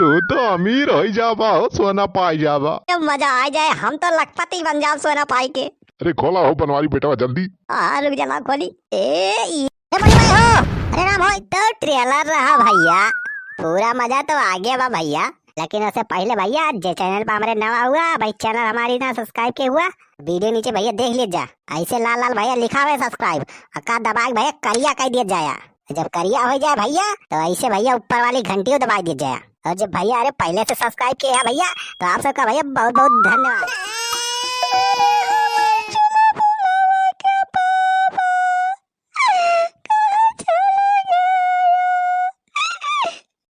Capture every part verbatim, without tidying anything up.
तू तो अमीर होइ जाबा हो, सोना पाइ जाबा। ए, मजा आइ जाए, हम तो लखपति बन जाब सोना पाइ के। अरे खोला हो बनवारी बेटवा जल्दी। हाँ, रुक जा, ला खोली। ए, ई, ए, बड़ी भाई हो। अरे राम हो, ई तो trailer रहा भइया, पूरा मजा तो आ गया बा भइया। लेकिन उससे पहिले भइया, जे channel पर हमरे नवा हुआ, भाई channel हमारी ना subscribe के हुआ, video नीचे भइया देख लीजिए जा, ऐसे लाल लाल भइया लिखा हुआ है subscribe, अका दबा के भइया करिया कइ दिया जाया। जब करिया होइ जाए भइया, तो ऐसे भइया ऊपर वाली घंटियो दबा दिया जाए। और जब भइया अरे पहिले से subscribe किए हैं भइया, तो आप सबका भइया बहुत बहुत धन्यवाद।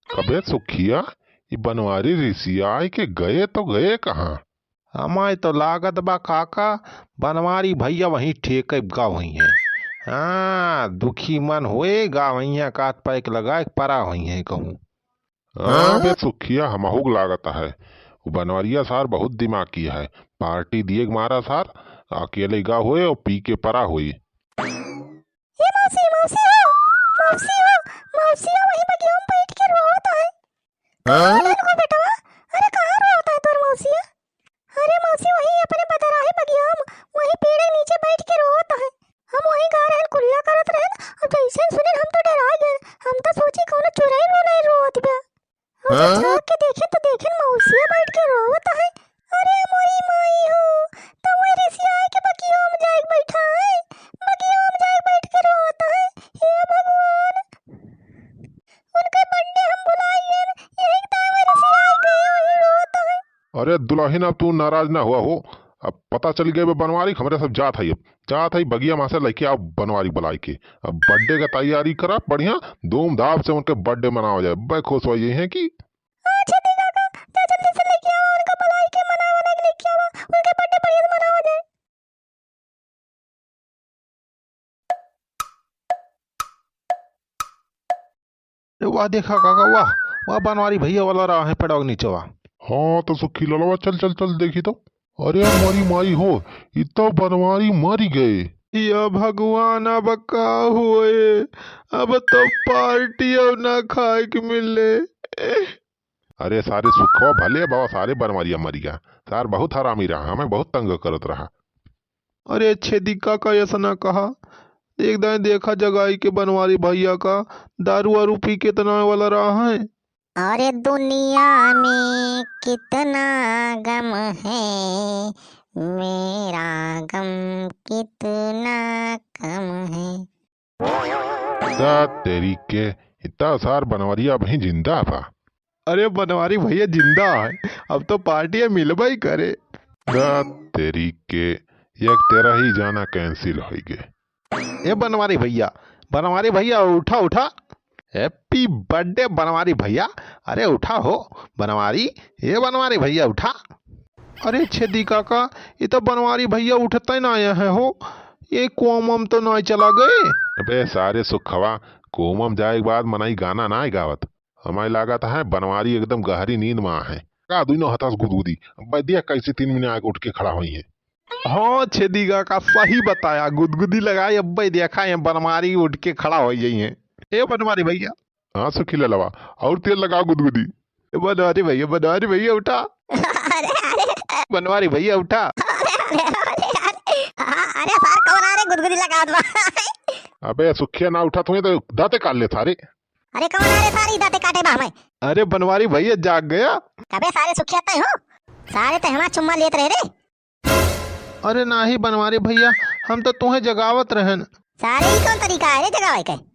अबे सुखिया, ई बनवारी रिसियाइ के गए तो गए कहाँ? हमाय तो लागत बा काका, बनवारी भइया वहीं ठेके गा हुइहैं। हाँ, दुखी मन होए गा हुइहैं, कात पैक लगाए परा हुइहैं कहूँ। हाँ बे सुखिया, हमहू के लागत है। उ बनवरिया सार बहुत दिमागी है। पार्टी दिए के मारा सार अकेले गा होए और पी के परा होए। ए मौसी, मौसी हो, मौसी हो, मौसी हो, वही बगिया में बैठ के रोवत है। हाँ? अरे रुको बेटवा, अरे कहाँ रोवत है तोर मौसी? अरे मौसी, वही अपने बदराही बगिया में, वही पेड़ के नीचे बैठ के रोवत है। हम वही गा रहन, कुल्ला करत रहन, और जैसे सुने हम तो डरा गए। हम तो सोची कौनो चुड़ैल उड़ैल रोवत बा। हम तो हाँ? झाँक के देखे तो देखे मौसिया बैठ के रोवत है। अरे मोरी माई हो, तो वही रिसिया के बगिया में जाए के बैठा है, बगिया में जाए के बैठ के रोवत है। हे भगवान, उनके birthday हम भुलाई गए, यही time रिसिया गए, वही रोवत है। अरे दुलहिन, अब तू नाराज ना हुआ हो। अब पता चल गए बे बनवारी, हमरे सब जात है, अब जात है बगिया मा से लइके आओ बनवारी बुलाइ के। अब birthday का तैयारी करा बढ़िया, धूमधाम से उनके birthday मनावा जाए। बे खुश होइ जइहैं कि अच्छा ठीक है काका, जा जल्दी से लइके आओ उनका बुलाइ के, मनाए वनाए के लइके आओ, उनके birthday बढ़िया से मनावा जाए। ए, वाह देखा काका, वाह, वाह बनवारी भइया वाला रहा है पेड़वा के नीचे, वाह। हाँ तो सुखी ललवा, चल चल चल देखी तो। अरे मोरी माई हो, ई तो बनवारी मरी गए। या भगवान, अब का होए? अब तो पार्टी अब ना खाए के मिले। अरे सारे सुखवा भले बाबा, सारे बनवारिया मरी गया। सार बहुत हरामी रहा, हमें बहुत तंग करत रहा। अरे छेदी काका, ऐसा ना कहा। एक दाएं देखा जगाई के बनवारी भइया का, दारू वारू पी के तना वाला रहा है। अरे दुनिया में कितना गम है, मेरा गम कितना कम है। दा तेरी के, इतना सार बनवरिया अबहीं जिंदा बा। अरे बनवारी भइया जिंदा है, अब तो पार्टी मिलबे ही करे। दा तेरी के, एक तेरा ही जाना cancel होइ गए। ए बनवारी भइया, बनवारी भइया उठा, उठा। Happy birthday बनवारी भइया, अरे उठा हो बनवारी, ए बनवारी भइया उठा। अरे छेदी काका, ई तो बनवारी भइया उठते ना आए हैं हो, ये कोमम तो ना चला गए। अबे सारे सुखवा, कोमम जाए के बाद मनई गाना ना गावत। हमारे लागत है बनवारी एकदम गहरी नींद मा है। का दुइनो हथस गुदगुदी, अब्बे देख कैसे तीन मिनट आके उठ के खड़ा होइहैं। हाँ छेदी काका, सही बताया, गुदगुदी लगाई, अब्बे देखा है बनवारी उठ के खड़ा होइ जइहैं। ए बनवारी भइया। हाँ सुखी ललवा, और तेल लगाओ गुदगुदी। ए बनवारी भइया, बनवारी भइया उठा। अरे, अरे। बनवारी भइया उठा। अरे, अरे, अरे, अरे। हाँ, अरे सार, कौन आ रे गुदगुदी लगावत बा? अबे सुखिया ना उठा तुम्हें तो दाँते काट ले सारे। अरे कौन आ रे सारे दाँते काटे बा हमें? अरे बनवारी भइया जाग गया। अबे सारे सुखिया तय हो? सारे तय हमार चुम्मा लेत रहे रे। अरे नाही बनवारी भइया, हम तो तुहें जगावत रहन। सारे ई कौन तरीका है रे जगावे के?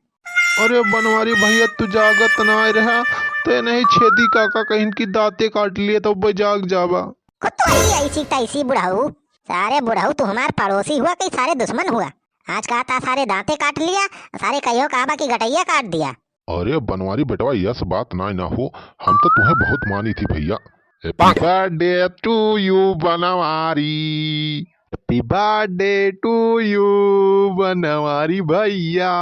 अरे बनवारी भइया, तू जागत ना रहा, तो नहीं छेदी काका कहिन की दाँते काट लिए तो बे जाग जाबा। कुत्तो ही ऐसी तैसी बुढ़ऊ। सारे बुढ़ऊ, तू हमार पड़ोसी हुआ कि सारे दुश्मन हुआ? आज कहा था सारे दाँते काट लिया, सारे कहियो कहा बा कि गटैया काट दिया। अरे बनवारी बेटवा, यस बात ना, ना हो, हम तो तुहें बहुत मानी थी भइया। Happy birthday to you बनवारी। Happy birthday to you बनवारी भइया।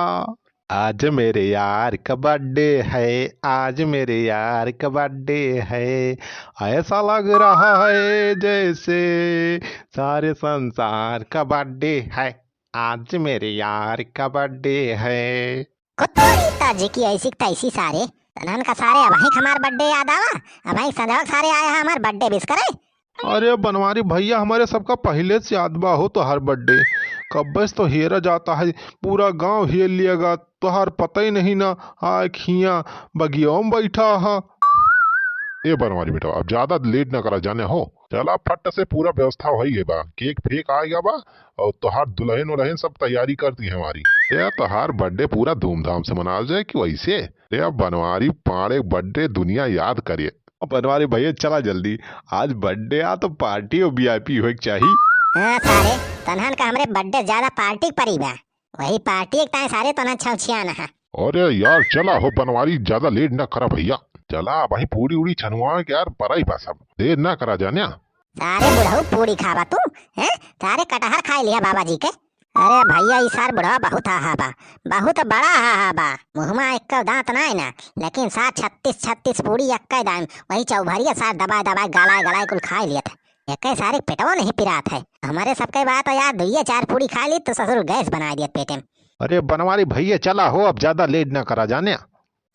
आज मेरे यार का birthday है, आज मेरे यार का birthday है, ऐसा लग रहा है जैसे सारे संसार का birthday है। आज मेरे यार का birthday है। कुत्तो ही ताजी की ऐसी तैसी सारे। तनहन का सारे अबहीं हमार birthday याद आवा, अबहीं संझवक सारे आया है हमार birthday wish करे। अरे बनवारी भइया, हमरे सबका पहिले से याद बा हो तोहार birthday। कब्बे से तो हेरा जाता है, पूरा गाँव हेर लिया गा, तोहार पता ही नहीं ना, आए खिया बगिया में बैठा हा। ए बनवारी बेटवा, अब ज्यादा late ना करा जाने हो, चला फट से पूरा व्यवस्था होइ गए बा, cake फेक आ गया बा और तोहार दुल्हन उल्हन सब तैयारी कर दी है हमारी। ए तोहार birthday पूरा धूमधाम से मनाल जाए कि वैसे? ए बनवारी पाड़े birthday दुनिया याद करे। बनवारी भइया चला जल्दी, आज birthday आ तो party और VIP होए के चाही। हाँ सारे, तनहन का हमरे birthday ज्यादा party के परी बा, वही party के ताई सारे तनहन छौछियान है। अरे यार चला हो बनवारी, ज्यादा late ना करा भइया, चला भाई पूड़ी उड़ी छनुआ के यार पराई बा सब, देर ना करा जान्या। सारे बुढ़ऊ पूड़ी खाबा तू, हैं? सारे कटहर खाए लिया बाबा जी के। अरे भइया, ई सार बुढ़वा बहुत हाहा बा, बहुत बड़ा हाहा बा। मुँह मा एक्को दाँत नाई ना, लेकिन सार छत्तीस छत्तीस पूड़ी एक्के दाम, वही चौभरिया सार दबाए दबाए गलाए गलाए कुल खाए लियत है। एक्के सारे पेटवो नहीं पिरात है। हमरे सबके बात यार, दुइये चार पूड़ी खाए ली तो ससुर gas बनाए दियत पेटे में। अरे बनवारी भइया चला हो, अब ज्यादा late ना करा जान्या।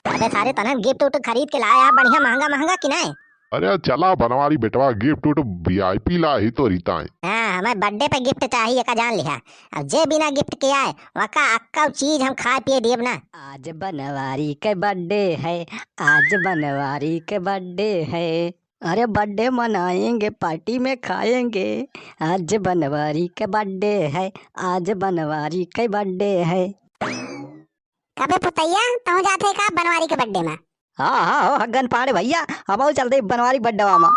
अबे सारे तनहन gift उफ्ट खरीद के लाया बढ़िया महंगा महंगा कि नाई? अरे चला बनवारी बेटवा, gift उफ्ट VIP ला ही तो रीता है। हाँ, हमें birthday पे gift चाही, एका जान लिहा। अब जे बिना gift के आए, वका अक्का चीज हम खाए पिए देब ना। आज बनवारी के birthday है, आज बनवारी के birthday है। अरे birthday मनाएंगे, party में खाएंगे। आज बनवारी के birthday है, आज बनवारी के birthday है। कबे पुतैया, तहूँ जात है का बनवारी के birthday में? हाँ, हाँ, हो हग्गन पाड़े भइया, हमहू चलते बनवारी के birthday मा।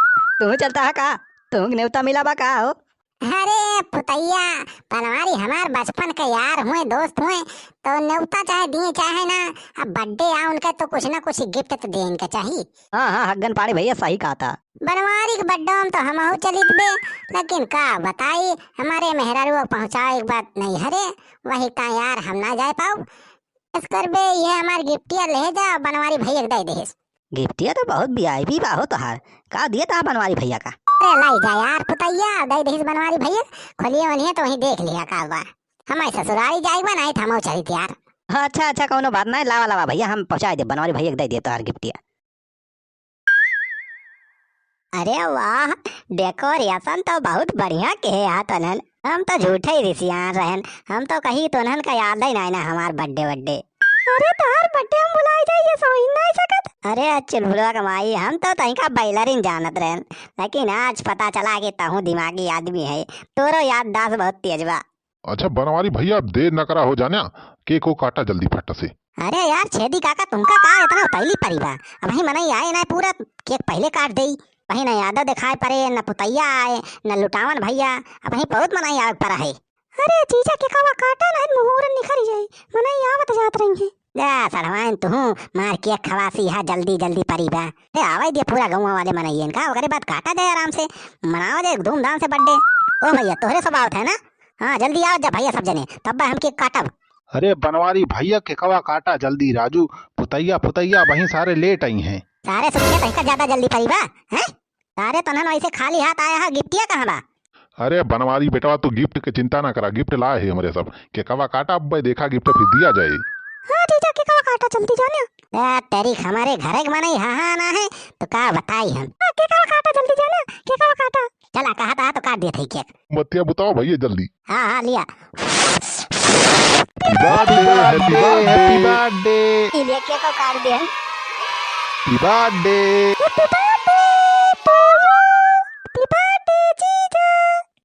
तू चलता है का? तू नेवता मिला बा का हो? अरे पुतैया, बनवारी हमार बचपन के यार हुए, दोस्त हुए, तो नेवता चाहे दिए चाहे ना, अब birthday आ उनके तो कुछ ना कुछ gift तो दे इनके चाही। हाँ, हाँ, हग्गन पाड़े भइया सही कहा था। बनवारी के birthday में तो हमहू चलित बे, लेकिन का बताई, हमारे मेहरारू पहुँचावे के बात नहीं हरे, वही का यार हम ना जाए पाऊ। बस करबे, ये हमार गिफ्टिया ले जा, बनवारी भैया के दे देस। गिफ्टिया तो बहुत VIP बा हो तोहार, का दिए ता बनवारी भैया का? अरे लाई जा यार पुतैया, दे देस बनवारी भैया, खोलिए वलिए तो वहीं देख लिया का बा। हमारे ससुरारी जाए बा, नहीं थमो चाहित यार। अच्छा, अच्छा, कौनो बात नहीं, लावा, लावा भैया, हम पहुँचाए दे, बनवारी भैया के दे दिए तोहार गिफ्टिया। अरे वाह, decoration तो बहुत बढ़िया किहे हा तनन। हम तो झूठे ही रिसियान रहन, हम तो कही तोनहन का याद ही नाई ना हमार birthday वर्डे। अरे तोहार birthday हम भुलाई जाई, ये समझ नाई सकत। अरे चुलबुलवा के माई, हम तो तनिका बैलरिन जानत रहन, लेकिन आज पता चला कि तहूँ दिमागी आदमी है, तोरो याददाश्त बहुत तेज बा। अच्छा बनवारी भैया, अब देर न करा हो जान्या, cake को काटा जल्दी फट से। अरे यार छेदी काका, तुमका का इतना उतैली परी बा? अबहीं मनई आए ना, पूरा cake पहिले काट देई। अबहीं न यादव देखाए परे, न पुतैया आए, न लुटावन भैया, अबहीं बहुत मनई आवे परा है। अरे जीजा, केकवा काटा नहीं, मुहूर्त निखर जाई, मनई आवत जात रही है। जा सड़वाइन, तुहूँ मार cake खवासी हा, जल्दी जल्दी परी बा। ए, आवे दे पूरा गौवा वाले मनइयन का, ओकरे बाद काटा जाए आराम से, मनावा जाए धूमधाम से birthday। ओ भैया, तोहरे सब आवत है ना? हाँ, जल्दी आवत जा भैया सब जने, तब हम cake काटब। अरे बनवारी भैया, केकवा काटा जल्दी, राजू, पुतैया, पुतैया, वहीं सारे late आई हैं। सारे सुखिया तनिका ज्यादा जल्दी परी बा, हैं? सारे तनहन वैसे खाली हाथ आया है, गिफ्टिया कहाँ बा? अरे बनवारी बेटवा, तू gift के चिंता ना करा, gift लाए है हमरे सब। केकवा काटा, अब देखा gift फिर दिया जाए। हाँ जीजा, केकवा काटा जल्दी जाने। ए, तेरी हमारे घरे के मनई हाँ, हाँ ना है, तो का बताई हम। हाँ, केकवा काटा जल्दी जाने, केकवा काटा। चला, कहा था तो काट दिया था cake। मतिया बताओ भैया जल्दी। हाँ, हाँ, लिया। Happy birthday, happy birthday। ये लिया, cake को काट दिया। Happy birthday। Happy birthday to you। Happy birthday जीजा।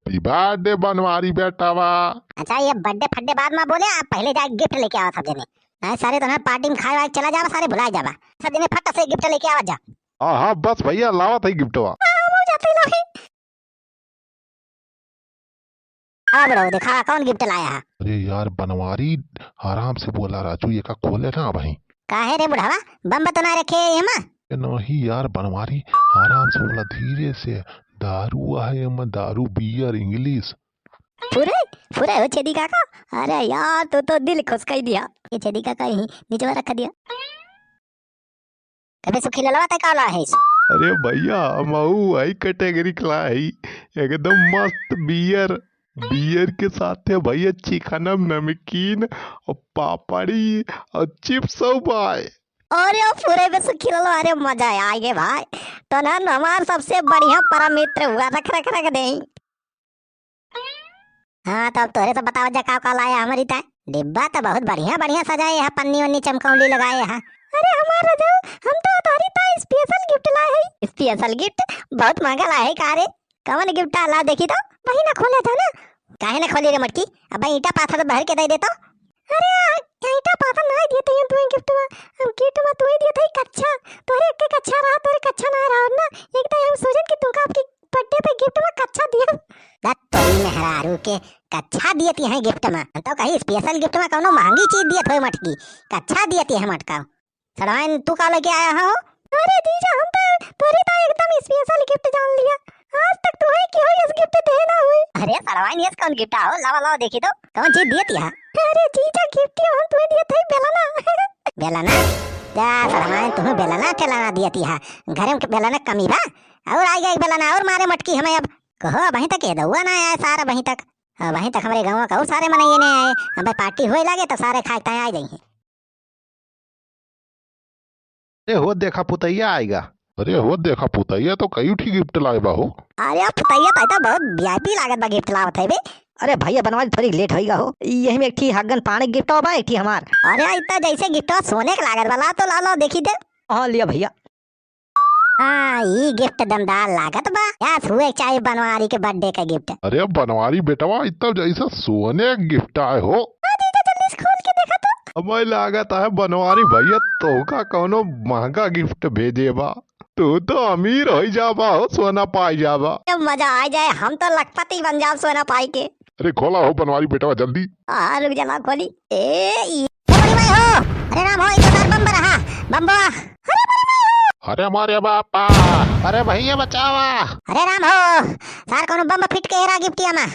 Happy birthday बनवारी बेटावा। अच्छा, ये birthday फड्डे बाद में बोले, आप पहले जाके gift लेके आवा सब जने। नहीं सारे तो ना party में खाए वाए चला जावा, सारे भुला जावा। सब जने फट से gift लेके आवा जा। हाँ, हाँ, बस भैया लावा था giftवा। हाँ, हम जाते लाही। हाँ बुढ़ऊ, दिखावा कौन gift लाया है? अरे यार बनवारी, आराम से बोला राजू, ये का खोले ना भाई। काहे रे बुढ़ावा, बम तो ना रखे एमा? ए नहीं यार बनवारी, आराम से बोला, धीरे से। दारू है एमा, दारू, beer, English। फुरे, फुरे हो छेदी काका। अरे यार, तू तो दिल खुश कर दिया। ये छेदी काका ही नीचे रख दिया। कबे सुखी ललवा तै का लाहिस? अरे भैया, हमहू वही category के लाही, एकदम मस्त beer, beer के साथे भैया चिकनम नमकीन और पापड़ी और chips और बाय। अरे पूरे में सुखी रहो, अरे मजा आइगे भाई। तो ना हमार सबसे बढ़िया परम मित्र हुआ, रख, रख, रख दे। हाँ, तो अब तोहरे से बतावा जा का का लाया हमरी ताय। डिब्बा तो बहुत बढ़िया बढ़िया सजाए है, पन्नी वन्नी चमकौली लगाए है। अरे हमार रजऊ, हम तो तोहरी ताय special gift लाए है। Special gift? बहुत महंगा लाए है का रे? कवन gift ला देखी तो? वही ना खोले था ना। काहे ना खोली रे मटकी? अब ईंटा पाथर भर के दे दे तो। अरे ईंटा पाथर ना दिए थे तू gift में। हम gift में तू दिए थे कच्छा। तोहरे एक कच्छा रहा, तोहरे कच्छा ना रहा ना। एक तो हम सोचन कि तुमका आपकी birthday पे gift में कच्छा दिया। दत तोरी मेहरारू के, कच्छा दियत है gift में। हम तो कही special gift में कौनो महंगी चीज दियत होए मटकी, कच्छा दियत है मटका। सड़वाइन, तू का लेके आया हो? अरे जीजा, हम तो तोरी तो एकदम special gift जान लिया। आज तक तुहे केहू इस gift देहे ना हुई। अरे सड़वाइन, ये कौन gift हो? लावा, लावा देखी तो, कौन चीज दियत है? अरे जीजा, gift हम तुहे दियत है बेलना। बेलना? जा सड़वाइन, तुहे बेलना चलाना दियत है। घरे में बेलना कमी बा? और आइगा एक बेलना और मारे मटकी हमें अब। कहो, अबहीं तक ये दउआ ना आया सार, अबहीं तक, अबहीं तक हमरे गाँव का और सारे मनइये नहीं आए। अबे party होए लागे तो सारे खाए ताए आ जाइए। अरे हो देखा पुतैया आइगा। अरे हो देखा पुतैया तो कई ठी gift लाए बा हो। अरे पुतैया तो, तो बहुत VIP लागत बा gift लावत है बे। अरे भैया बनवारी थोड़ी late होइगा हो, यही में एक ठी हगन पाने gift बा, एक ठी हमार। अरे इतना जैसे gift सोने के लागत बा, ला तो ला लो देखी दे। हाँ लिया भैया। हाँ, ई gift दमदार लागत बा। यस, हुए चाहे बनवारी के birthday का gift। अरे बनवारी बेटवा, इतना जैसा सोने gift आए हो। हाँ जीजा, जल्दी से खोल के देखा तो। हमें लागत है बनवारी भैया तोहका कौनो महंगा gift भेजे बा। तू तो अमीर होई जाबा हो, सोना पाई जाबा। जब मजा आ जाए, हम तो लखपति बन जाब सोना पाई के। अरे खोला हो बनवारी बेटवा जल्दी। हाँ, रुक जा, ला खोली। ए, ई, ए बड़ी माई हो। अरे राम हो, ई तो तार बम रहा। बम बा। अरे बड़ी माई हो। अरे मारे बापा। अरे भैया बचावा। अरे राम हो, सार कौनो बम फिट के एरा गिफ्टिया में।